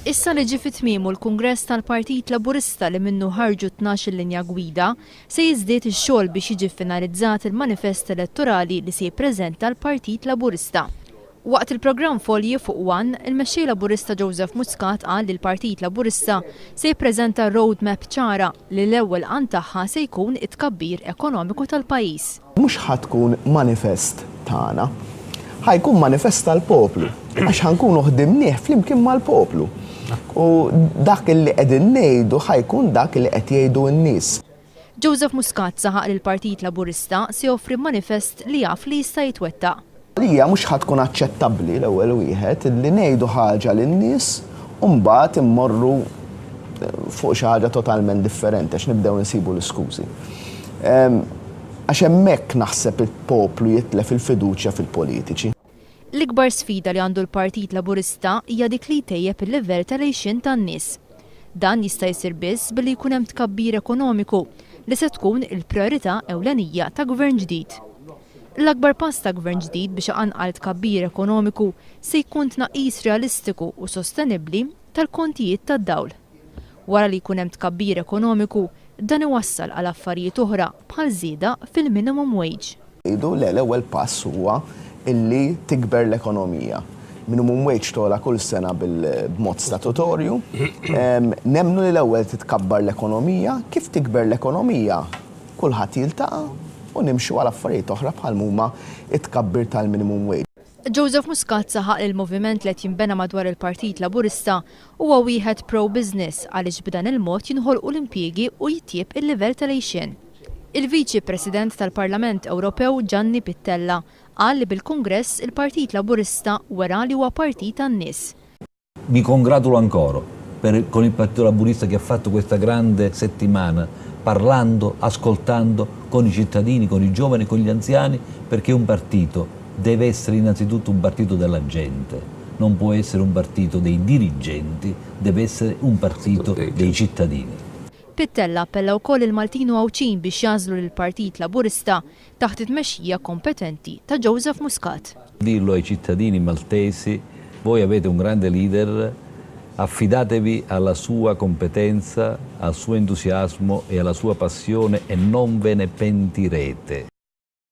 Issa li ġie fi tmiemu l-Kungress tal-Partit Laburista li minnu ħarġu 12-il linja gwida, se jiżdied ix-xogħol biex jiġi ffinalizzat il-manifest elettorali li se jippreżenta l-Partit Laburista. Waqt il-programm Folji fuq one, il-Mexxej Laburista Joseph Muscat qal li l-Partit Laburista se jippreżenta roadmap ċara li l-ewwel għan tagħha se jkun it-tkabbir ekonomiku tal-pajjiż. Mhux ħa tkun manifest tagħna. Ħa jkun manifest tal-poplu. Għax ħa nkunu ħdimnieh flimkien mal-poplu. U dak li qegħdin ngħidu ħa jkun dak li qed jgħidu n-nies. Joseph Muscat saħaq li l-Partit Laburista se joffri manifest li jaf li jista' jitwettaq. Għalija mhux ħa tkun aċċettabbli l-ewwel wieħed li ngħidu ħaġa lin-nies u mbagħad immorru fuq xi ħaġa totalment differenti għax nibdew insibu l-iskużi. Għax hemmhekk naħseb il-poplu jitlef il-fiduċja fil-politiċi. L-ikbar sfida li għandu l-Partit Laburista hija dik li jtejjeb il-livell tal-għixien tan-nies. Dan jista' jsir biss billi jkun hemm tkabbir ekonomiku, li se tkun il-prijorità ewlenija ta' Gvern ġdid. L-akbar pass ta' Gvern ġdid biex iqanqal tkabbir ekonomiku se jkun tnaqqis realistiku u sostenibbli tal-kontijiet tad-dawl. Wara li jkun hemm tkabbir ekonomiku, dan iwassal għal affarijiet oħra bħal żieda fil-minimum wage. Ngħidu le, l-ewwel pass huwa illi tikber l-ekonomija. Minimum wage togħla kull sena b'mod statutorju. Nemmnu li l-ewwel titkabbar l-ekonomija, kif tikber l-ekonomija, Kulħadd jiltaqa' u nimxu għal affarijiet oħra bħal m'huma t-tkabbir tal-minimum wage. Joseph Muscat saħaq li l-moviment li qed jinbena madwar il-Partit Laburista huwa wieħed pro-business għaliex b'dan il-mod jinħolqu l-impjiegi u jitjieb il-livell tal-għixien. Il-Viċi President tal-Parlament Ewropew Gianni Pittella qal li bil-Kungress il-Partit Laburista wera li huwa partit għan-nies. Mi congratulo ancora per, con il Partito Laburista che ha fatto questa grande settimana parlando, ascoltando con i cittadini, con i giovani, con gli anziani, perché un partito deve essere innanzitutto un partito della gente, non può essere un partito dei dirigenti, deve essere un partito dei cittadini. Pittella appella wkoll lill-Maltin u Għawdxin biex jagħżlu lill-Partit Laburista taħt it-tmexxija kompetenti ta' Joseph Muscat. Dirlo ai cittadini maltesi, voi avete un grande leader, affidatevi alla sua competenza, al suo entusiasmo e alla sua passione e non ve ne pentirete.